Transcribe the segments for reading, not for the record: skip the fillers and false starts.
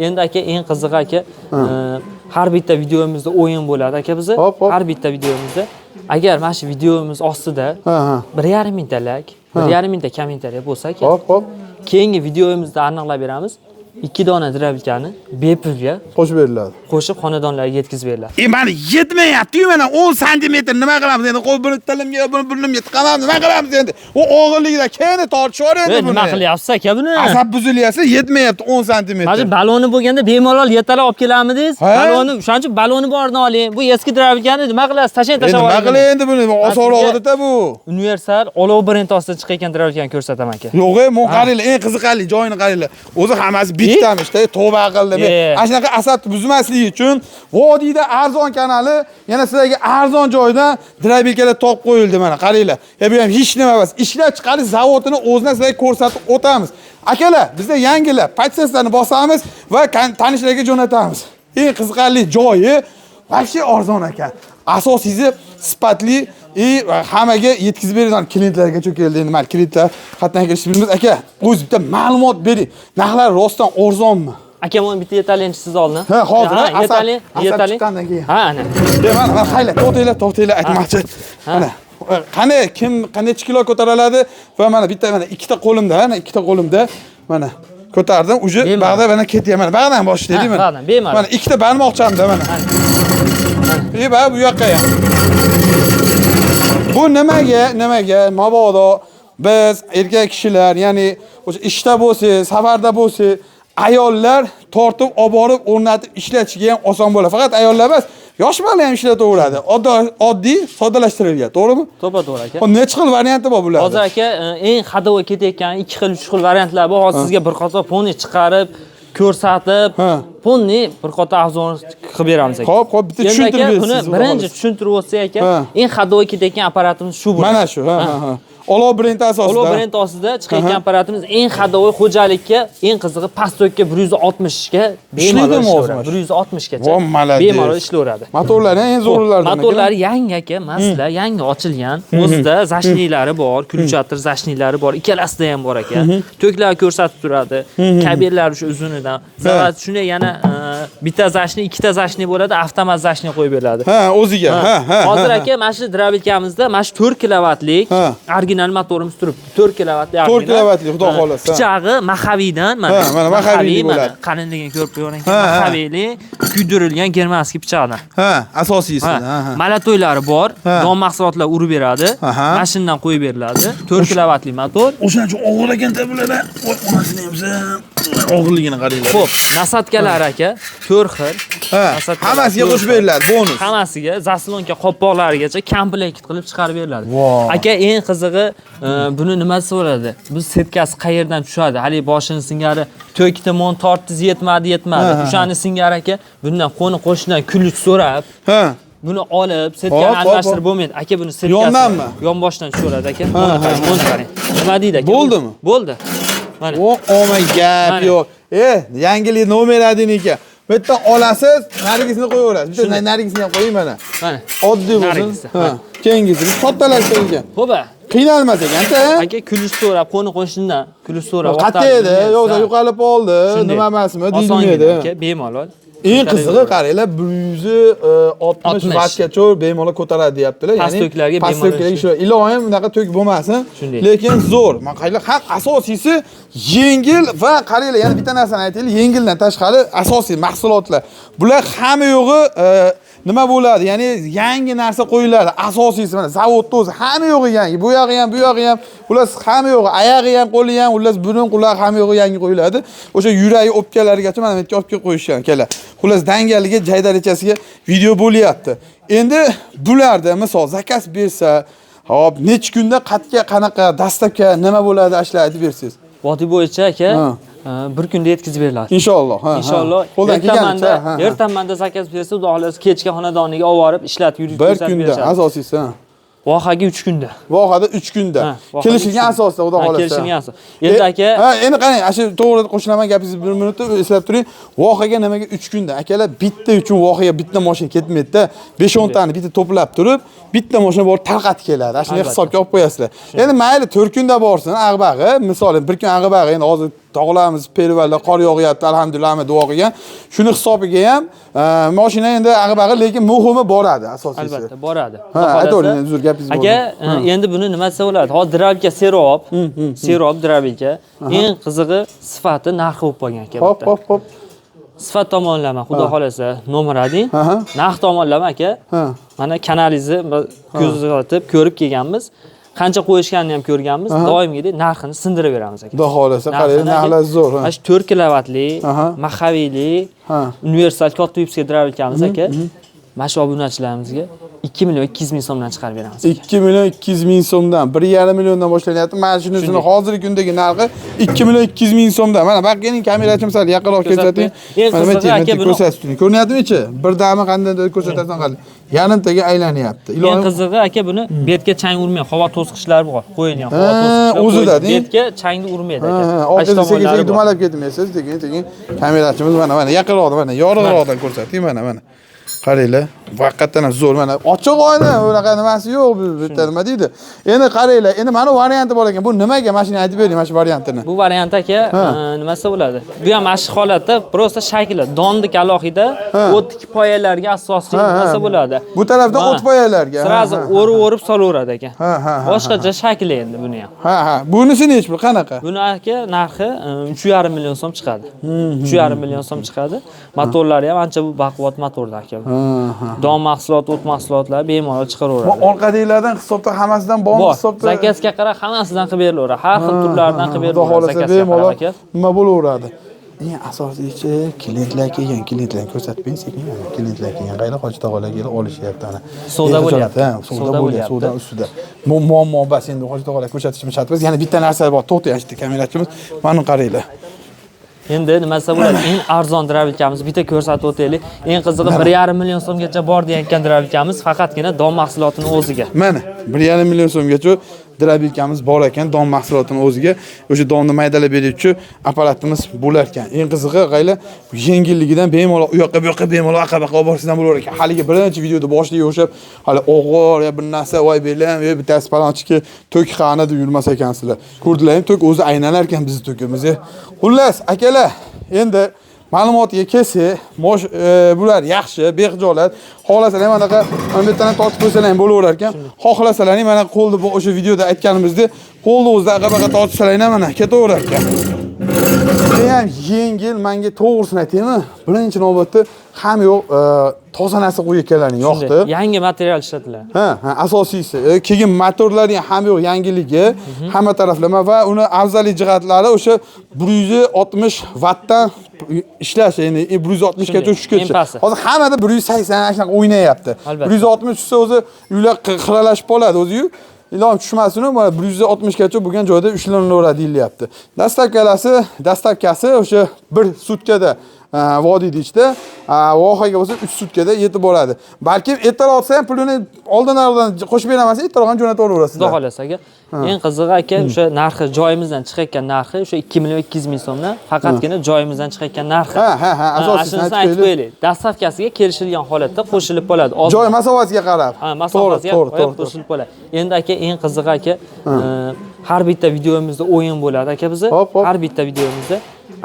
Endi aka, eng qizig'i aka, har bitta videomizda o'yin bo'ladi aka biza. Hop, hop. Har bitta videomizda agar mana shu videomiz ostida Ha, ha. 1,5 mingta layk, 1,5 mingta kommentariya bo'lsa aka, Hop, hop. keyingi videomizda aniqlab beramiz. Ikki dona дробилка ni bepulga Qo'shib beriladi. qo'shib xonadonlarga yetkazib beriladi. E, mani yetmayapti-yu, mana 10 santimetr, nima qilamiz endi? Qo'l buni tilimga, buni burnimga tiqaman, nima qilamiz endi? U og'irligida keyin tortishib endi buni. Nima qilyapsiz aka buni? Asab buzilyapti, yetmayapti 10 santimetr. Mana shu baloni bo'lganda bemalol yetalab olib kelarmidingiz? Ha? Baloni, o'shaning uchun baloni borini oling. Bu eski дробилка ni nima qilasiz? Tashlang, Endi tashlab nima yuboring. qilay endi buni? Osonroq odatda bu. Universal olov brend ostida chiqayotgan дробилка ni ko'rsataman aka. Yo'q, e, mon qaranglar, eng qiziqarli joyini qaranglar. O'zi hammasi bittamishda, tavba qildim. Ana shunaqa asabni buzmasligi uchun Vodiyda arzon kanali yana sizlarga arzon joydan дробилка lar topib qo'yildi, mana qaranglar. E, bu ham hech nima emas. Ishlab chiqarish zavodini o'zidan sizlarga ko'rsatib o'tamiz. Akalar, bizda yangilar, подписка larni bosamiz va tanishlarga jo'natamiz. Eng qiziqarli joyi вообще arzon ekan. Asosiysi sifatli и hammaga yetkazib beradigan klientlargacha keldi. Endi mayli, klientlar qayerdan kelishni bilmaymiz. Aka, o'zi bitta ma'lumot bering. Narxlar rostdan arzonmi? Aka, mana bitta yetalin siz oldin. Ha, hozir, ha, yetalin, asab yetalin. chiqqandan keyin. Ha, ana. E, mana, mana qaranglar, to'xtanglar, to'xtanglar, aytmoqchi. Mana qani kim necha kilo ko'tara oladi va mana bitta, mana ikkita qo'limda, mana ikkita qo'limda mana ko'tardim. Уже Bemalol. Bag'da mana ketyapman. Mana bag'dan boshlaydi Ha, mana. bag'dan, bemalol. Mana ikkita barmoqchamda mana. E, ba bu yoqqa ham. Bu nimaga, nimaga mabodo biz erkak kishilar, ya'ni o'sha ishda bo'lsak, safarda bo'lsak, ayollar tortib olib borib o'rnatib ishlatishiga ham oson bo'ladi. Faqat ayollar emas, yosh bolalar ham ishlataveradi. Oddiy, soddalashtirilgan, to'g'rimi? To'ppa to'g'ri aka. Xo'p, necha xil varianti bor bularda? Hozir aka, eng ходовой ketayotgan ikki xil, uch xil variantlar bor. Hozir sizga bir qator полный chiqarib, ko'rsatib, полный bir qator обзор qilib beramiz aka. Xo'p, bitta Endi tushuntirib aka, buni bersiz, xudo birinchi xohlasa. tushuntirib o'tsak aka, eng ходовой ketayotgan apparatimiz shu bo'ladi. Mana shu, ha. Olov brendi asosida. Olov brend ostida chiqayotgan apparatimiz eng ходовой xo'jalikka, eng qizig'i past tokka 160 ga bemalol Ishlaydi ishlayveradi. hozir? 160 gacha Vo, молодец. bemalol ishlayveradi. Motorlari ham eng zo'rlaridan. Motorlari yangi aka, masla, yangi ochilgan. O'zida защитник lari bor, ключ защитник lari bor, ikkalasida ham bor aka. Toklar ko'rsatib turadi. Kabellar o'sha uzunidan. Zavat shunday yana bitta защитник, ikkita защитник bo'ladi, avtomat защитник qo'yib beriladi. Ha, o'ziga. Ha. Hozir aka, mana shu дробилка mizda mana shu 4 kilovatlik original motorimiz turibdi. 4 kilovatli 4 original. kilovatli, xudo xohlasa. Pichog'i маховик dan mana. Ha, mana маховик li mana bo'ladi. qalinligini ko'rib qo'ying. Ha, ha. Маховик li kuydirilgan германский pichoqdan. Ha, asosiysi. Ha. Молотой lari bor, don mahsulotlar urib beradi. Mashinadan qo'yib beriladi. 4 kilovatli motor. O'shancha og'ir ekan bular. Voy, onasini ham og'irligini qaranglar. Xo'p, насадка lari aka 4 xil. Насадка lar Hammasiga 4 qo'shib xil. beriladi, bonus. Hammasiga заслонка qopqoqlarigacha komplekt qilib chiqarib beriladi. Vo. Aka, eng qizig'i, buni nimasi bo'ladi? Bu сетка si qayerdan tushadi? Haligi boshini singari to'kdi, mon tortdiz, yetmadi, yetmadi. Ha, ha, ha. O'shani singari aka, bundan qo'ni qo'shnidan ключ so'rab, buni olib, сетка ni Hop, hop, almashtirib hop. bo'lmaydi. Aka, buni сетка si Yondanmi? Yonboshdan tushaveradi aka. Buni qarang, buni qarang. Nima deydi aka? Bo'ldimi? Bo'ldi. Mana. O, omad gap Mana. yo'q. E, yangilik nomer 1 ekan. Bu yerdan olasiz, narigisini qo'yaverasiz. Bitta narigisini ham qo'ying mana. Mana. Oddiy bo'lsin. Narigisi, Ha. Keyingisi kattalashtirilgan. Xo'p. Qiynalmas ekan-da. Aka, ключ so'rab, qo'ni qo'shnidan ключ so'rab. Qayerda edi? Yo'qsa yo'qolib qoldi. Shunday. Nima emasmi? Osongina Deyilmaydi. aka, bemalol. Eng qizig'i qaranglar, 160 60. vattgacha bemalol ko'taradi deyaptilar. Past toklarga past bemalol toklarga ishlaydi. shu iloyim bunaqa tok bo'lmasin. Shunday. Lekin zo'r. Mana qaranglar, ham asosiysi yengil va qaranglar, yana bitta narsani aytaylik, yengildan tashqari asosiy mahsulotlar. Bular hamma yo'g'i nima bo'ladi? Ya'ni yangi narsa qo'yiladi. Asosiysi mana zavodda o'zi hamma yo'g'i yangi. Bu yog'i ham, bu yog'i ham, xullas hamma yo'g'i, oyog'i ham, qo'li ham, xullas burun, quloq hamma yo'g'i yangi qo'yiladi. O'sha yuragi, o'pkalarigacha mana bu yerga olib kelib qo'yishgan akalar. Xullas dangaliga, jaydarichasiga video bo'lyapti. Endi bularda misol заказ bersa, hop, necha kunda, qayerga, qanaqa доставка nima bo'ladi, ashlar aytib bersangiz. Vodiy bo'yicha aka, bir kunda yetkazib beriladi. Inshaalloh. Ha. Inshaalloh. Qo'ldan Ertamanda, kelganicha. Ha. ertamanda заказ bersa, xudo xohlasa kechga xonadoniga olib borib, ishlatib yurib Bir ko'rsatib kunda berishadi. asosiysi. Ha. Vohaga 3 kunda. Vohada 3 kunda. Ha, vohada Kelishilgan 3 kunda. asosida, xudo Ha, xohlasa. kelishilgan asosida. Endi aka, Ha, endi qarang, ana shu to'g'ri qo'shilaman gapingizni, bir minut eslab turing. Vohaga nimaga 3 kunda? Akalar, bitta uchun vohaga bitta mashina ketmaydi-da. 5-10 tani bitta to'plab turib, bitta mashina borib tarqatib keladi. Ana shuni Albatta. hisobga olib qo'yasizlar. Endi mayli 4 kunda borsin, ag'bag'i, misol bir kun ag'bag'i, endi hozir Tog'larimiz pervalda qor yog'yapti, alhamdulillah, hamma duo qilgan. Shuni hisobiga ham mashina endi ag'bag'i, lekin muhimi boradi asosiysi. Albatta boradi. Ha, aytavering, uzr, gapingiz Aka, endi buni nima desa bo'ladi? Hozir дробилка Serob, Serob дробилка. Eng qizig'i sifati, narxi bo'lib qolgan aka. Hop, hop, hop. Sifat tomonlama, xudo xolasa, nomer 1. Narx tomonlama aka. Mana kanalingizni ko'zlatib ko'rib kelganmiz. Qancha qo'yishganini ham ko'rganmiz. Doimgidek narxini sindirib beramiz aka. Xudo xolasa, qarang, narxlar zo'r. Mana shu 4 kilovatli, mahaviyli, universal katta yupska дробилка miz aka. Mana shu obunachilarimizga 2 million 200 ming so'mdan chiqarib beramiz. 2 million 200 ming so'mdan, 1,5 milliondan boshlanyapti. Mana shunisini hozirgi kundagi narxi 2 million 200 ming so'mdan. Mana baqaning kamerachim sal yaqinroq ko'rsating. Eng qizig'i aka buni ko'rsatib turing. Ko'rinyaptimi ichi? Birdami qanday ko'rsatasan qani? Yarimtaga aylanyapti. Eng qizig'i aka buni betga chang urmaydi, havo to'sqichlari bor, qo'yilgan havo to'sqichlari. O'zida, betga changni urmaydi aka. Orqada sekin-sekin dumalab ketmaysiz, sekin-sekin kamerachimiz mana mana yaqinroqdan, mana yorug'roqdan ko'rsating, mana mana. Qaranglar, haqiqatan ham zo'r, mana ochiq oyna, unaqa nimasi yo'q, bu bitta nima deydi. Endi qaranglar, endi mana varianti bor ekan. Bu nimaga? Mana shuni aytib bering, mana shu variantini. Bu variant aka, nimasi bo'ladi? Bu ham mana shu holatda, prosta shakli, dondik alohida, o'tlik poyalarga asosli nimasi bo'ladi. Bu tarafdan o't poyalarga. Sразу o'rib-o'rib solaveradi aka. Boshqacha shakli endi buni ham. Ha, ha. Bunisi nech pul? Qanaqa? Buni aka narxi 3,5 million so'm chiqadi. 3,5 million so'm chiqadi. Motorlari ham ancha bu baquvvat motorda aka. Don mahsulot, o't mahsulotlari bemalol chiqaraveradi. Bu orqadagilardan hisobda hammasidan bormi hisobda? Zakazga qarab hammasidan qilib berilaveradi. Har xil turlaridan qilib berilaveradi. Zakazga bemalol nima bo'laveradi. Eng asosiysi klientlar kelgan, klientlarni ko'rsatib bering sekin. Klientlar kelgan, qayda hoji tog'alar kelib olishyapti ana. Savdo bo'lyapti. Savdo bo'lyapti, savdo ustida. Bu muammo bas endi hoji tog'alar ko'rsatishimiz shart emas. Yana bitta narsa bor, to'xtayapti kamerachimiz. Mana qaranglar. Endi nimasi bo'ladi? Eng arzon дробилка miz bitta ko'rsatib o'taylik. Eng qizig'i 1,5 million so'mgacha bor deyotgan дробилка miz faqatgina don mahsulotini o'ziga. Mana 1,5 million so'mgacha дробилка miz bor ekan, don mahsulotini o'ziga. O'sha donni maydalab beruvchi apparatimiz bo'lar ekan. Eng qizig'i g'ayla yengilligidan bemalol u yoqqa bu yoqqa bemalol aqa-baqa olib borsangiz ham bo'lar ekan. Haligi birinchi videoda boshiga o'xshab hali og'ir ya bir narsa voy belam, ya bittasi palonchiki tok qani deb yurmas ekansizlar. Ko'rdilaring, tok o'zi aynalar ekan bizni tokimiz. Xullas, akalar, endi ma'lumotga kelsak, bular yaxshi, behijolat. Xohlasalar ham anaqa mana bu yerdan tortib qo'ysalar ham bo'laverar ekan. Xohlasalar ham mana qo'lni bu o'sha videoda aytganimizdek, qo'lni o'zida aqa-baqa tortsalar ham mana ketaverar ekan. Bu ham yengil, menga to'g'risini aytaymi? Birinchi navbatda ham yo'q, toza narsa qo'yayotganlaring yoqdi. Yangi material ishlatiladi. Ha, ha, asosiysi. Keyin motorlarning ham yo'q yangiligi, hamma taraflama va uni afzallik jihatlari o'sha 160 vattdan ishlash, ya'ni 160 gacha tushib ketishi. Hozir hammada 180 shunaqa o'ynayapti. 160 tushsa o'zi uylar xiralashib qoladi o'zi-yu. Ilohim tushmasin, mana 160 gacha bo'lgan joyda ushlanaveradi deyilyapti. Dastavkasi o'sha 1 sutkada vodiyda ichida, vohaga bo'lsa 3 sutkada yetib boradi. Balkim ertaroq olsa ham pulini oldin-oldin qo'shib beramas, ertaroq ham jo'natib yuborasizlar. Xudo xolasa aka. Eng qizig'i aka, o'sha narxi joyimizdan chiqayotgan narxi o'sha 2 million 200 ming so'mdan faqatgina joyimizdan chiqayotgan narxi. Ha, ha, ha, asosiysi aytib qo'yaylik. Dastavkasiga kelishilgan holatda qo'shilib qoladi. Joy masofasiga qarab. Ha, masofasiga qarab qo'shilib qoladi. Endi aka eng qizig'i aka, har bitta videomizda o'yin bo'ladi aka biza. Har bitta videomizda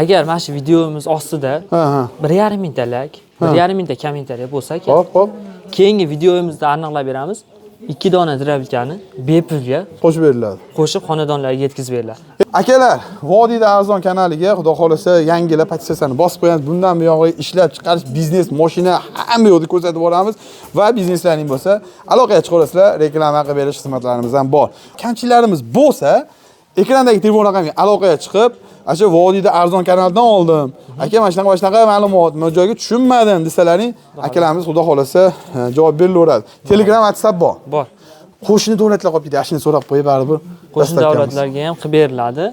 agar mana shu videomiz ostida 1,5 mingta like, 1,5 mingta kommentariya bo'lsa aka. Hop, hop. Keyingi videomizda aniqlab beramiz. 2 dona дробилка ni bepulga qo'shib beriladi. Qo'shib xonadonlarga yetkazib beriladi. Akalar, Vodiyda arzon kanaliga xudo xolasa yangilar podpisasini bosib qo'yamiz. Bundan buyog'i ishlab chiqarish, biznes, mashina hamma yo'lda ko'rsatib boramiz va bizneslaring bo'lsa, aloqaga chiqarasizlar, reklama qilib berish xizmatlarimiz ham bor. Kamchiliklarimiz bo'lsa, ekrandagi telefon raqamiga aloqaga chiqib, "Aka, Vodiyda arzon kanalidan oldim. Aka, mana shunaqa, mana shunaqa ma'lumot, men joyga tushunmadim" desalaring, akalarimiz xudo xolasa javob berilaveradi. Telegram, WhatsApp bor. Bor. Qo'shni davlatlar qolib ketdi, ashuni so'rab qo'yib baribir. Qo'shni davlatlarga ham qilib beriladi.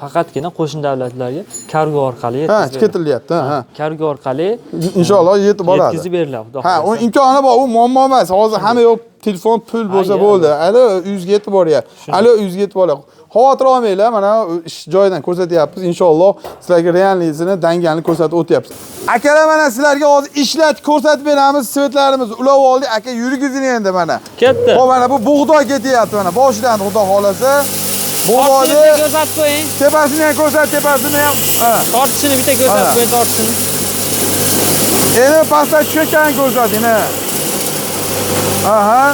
Faqatgina qo'shni davlatlarga kargo orqali yetkazib ketilyapti, ha. Kargo orqali inshaalloh yetib boradi. Yetkazib beriladi, xudo xohlasa. Ha, u imkoni bor, u muammo emas. Hozir hamma yo'q, telefon pul bo'lsa bo'ldi. Alo, 100 ga yetib boryapti. Alo, 100 ga yetib boryapti. Xavotir olmanglar, mana ish joyidan ko'rsatyapmiz. Inshaalloh sizlarga realligini, dangalini ko'rsatib o'tyapmiz. Akalar, mana sizlarga hozir ishlatib ko'rsatib beramiz. Svetlarimizni ulab oldik. Aka, yurgizing endi mana. Ketdi. Xo'p, mana bu bug'doy ketyapti mana. Boshidan xudo xolasa. Bo'ladi. Tortishini ko'rsatib qo'ying. Tepasini ham ko'rsat, tepasini ham. Ha. Tortishini bitta ko'rsatib Mana. qo'ying, tortishini. Endi pastga tushayotganini ko'rsating, ha. Aha.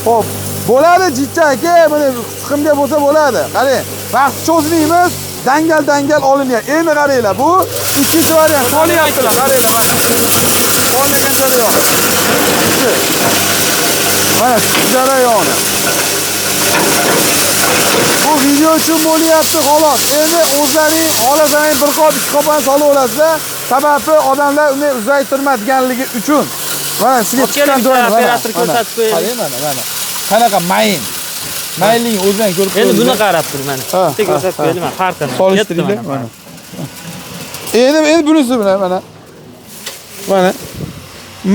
Xo'p, bo'ladi jicha aka, buni siqimga bo'lsa bo'ladi. Qarang, vaqt cho'zmaymiz, dangal-dangal olinyapti. Endi qaranglar, bu ikkinchi variant solyaptilar, qaranglar mana. Solingan jarayon. Mana jarayoni. Bu video uchun bo'lyapti xolos. Endi o'zlaring xohlasangiz bir qop, ikki qop ham solib olasizlar. Sababi odamlar uni uzaytirmayotganligi uchun. Mana sizga Olib keling, chiqqan joyini mana. Operator ko'rsatib qo'yaylik. Qarang mana, mana. Qanaqa mayin. Mayinligini o'zlaring ko'rib Endi buni qo'yinglar. qarab tur mana. Ha, Bitta ko'rsatib ha, qo'yaylik mana farqini. Solishtiringlar Ketdi mana. Endi bunisi bilan mana. Mana.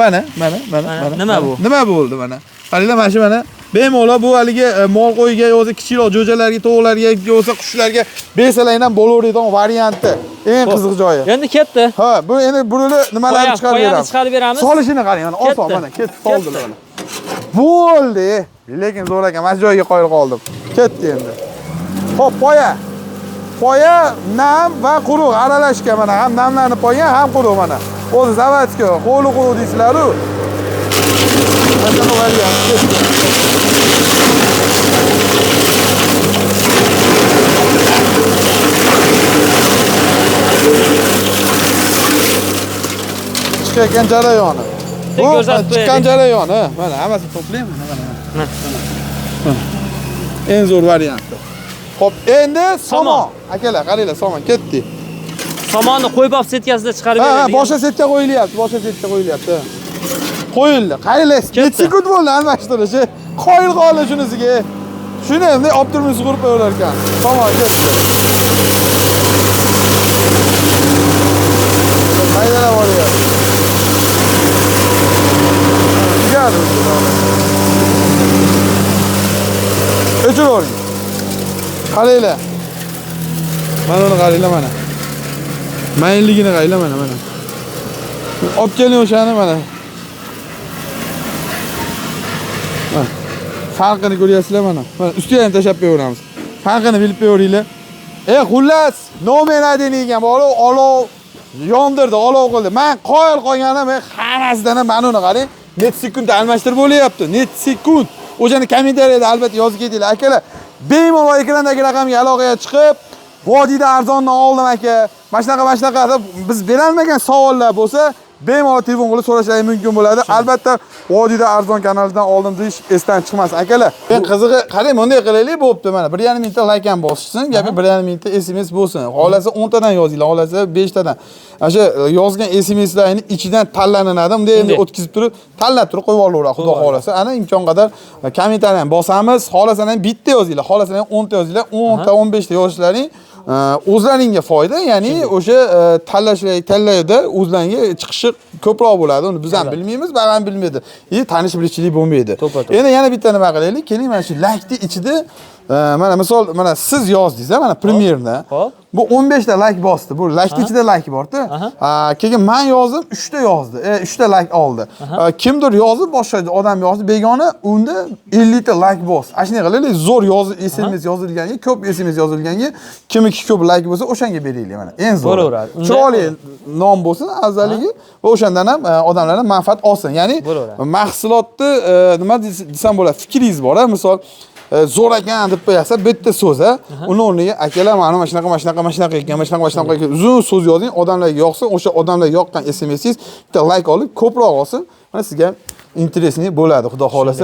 Mana, mana, mana, Mana, mana. nima bu? Nima bo'ldi mana? Qaranglar mana shu mana. Bemalol bu haligi mol qo'yga yo'sa kichikroq jo'jalarga, tovuqlarga, yo'sa qushlarga bersalar ham bo'laveradigan varianti. Eng qiziq joyi. Endi ketdi. Ha, bu endi buni nimalarni Qo'ya- chiqarib qo'yani beramiz. chiqarib beramiz. Solishini qarang, mana oson Ketdi. mana ketdi, soldilar Ketdi. mana. Bo'ldi. Lekin zo'r ekan, mana shu joyga qoyil qoldim. Ketdi endi. Xo'p, poya. Poya nam va quruq aralashgan mana, ham namlanib qolgan, ham quruq mana. O'zi zavodskiy, qo'li quruq deysizlar-u. Mana shunaqa variant. Ketdi. Chiqayotgan jarayoni. Bu ko'rsatib chiqqan qo'yaylik. jarayoni. Mana hammasini to'playman, mana. Mana. Mana. Eng zo'r varianti. Xo'p, endi somon. Akalar, qaranglar, somon ketdi. Somonni qo'yib olib setkasida chiqarib Ha, ha, beraylik. boshqa setka qo'yilyapti, boshqa setka qo'yilyapti. Qo'yildi. Qaranglar, Ketdi. necha sekund bo'ldi almashtirishi. Qoyil qoldi shunisiga. Shuni endi olib turib sug'urib qo'yaverar ekan. Somon ketdi. Maydalab olyapti. Tugadi. O'chiravering. Qaranglar. Mana uni qaranglar mana. Mayinligini qaranglar mana mana. Olib keling o'shani mana. Mana. Farqini ko'ryapsizlar mana. Mana ustiga ham tashlab qo'yaveramiz. Farqini bilib qo'yaveringlar. Xullas, nomer 1 degan bola olov yondirdi, olov qildi. Men qoyil qolganim, men hammasidan ham mana uni qarang, necha sekund almashtirib bo'lyapti. Necha sekund. O'shani kommentariyada albatta yozib ketinglar akalar. Bemalol ekrandagi raqamga aloqaga chiqib, vodiyda arzondan oldim aka. Mana shunaqa, mana shunaqa deb biz berolmagan savollar bo'lsa, bemalol telefon qilib so'rashlaring mumkin bo'ladi. Albatta vodiyda arzon kanalidan oldim deyish esdan chiqmas akalar. Eng qizig'i, qarang, bunday qilaylik, bo'pti mana 1,5 mingta like ham bosishsin, gapi 1,5 mingta SMS bo'lsin. Xohlasa 10 tadan yozinglar, xohlasa 5 tadan. Ana shu yozgan SMSlarni ichidan tanlanadi. Bunday endi Shunday. o'tkazib turib, tanlab turib qo'yib olaveradi, xudo xohlasa. Ana imkon qadar kommentariy ham bosamiz. Xohlasa ham bitta yozinglar, xohlasa ham 10 ta yozinglar, 10 ta, 15 ta yozishlaring o'zlaringga foyda, ya'ni o'sha tanlashda o'zlaringga chiqishi ko'proq bo'ladi. Uni biz ham bilmaymiz, ba'zan ham bilmaydi. Tanish bilishchilik bo'lmaydi. To'ppa-to'g'ri. Endi yana bitta nima qilaylik? Keling, mana shu likening ichida mana misol, mana siz yozdingiz, mana premyerni. Xo'p. Bu 15 ta like bosdi. Bu likening ichida like bor-da. Keyin men yozdim, 3 ta yozdi. 3 ta like oldi. Kimdir yozib, boshqa odam yozdi, begona unda 50 ta like bosdi. Ana shunday qilaylik, zo'r yozib SMS yozilganga, ko'p SMS yozilganga, kimniki ko'p like bo'lsa, o'shanga beraylik mana. Eng zo'ri. Bo'laveradi. Unda Chiroyli nom bo'lsin, afzalligi va o'shandan ham odamlar ham manfaat olsin. Ya'ni Bo'laveradi. mahsulotni nima desam bo'ladi, fikringiz bor, misol zo'r ekan deb qo'yasiz, bitta so'z, uni o'rniga akalar mana mana shunaqa, mana shunaqa, mana shunaqa ekan, mana shunaqa, mana shunaqa ekan, uzun so'z yozing, odamlarga yoqsin, o'sha odamlar yoqqan SMSingiz bitta like olib, ko'proq olsin, mana sizga ham interesniy bo'ladi, xudo xohlasa.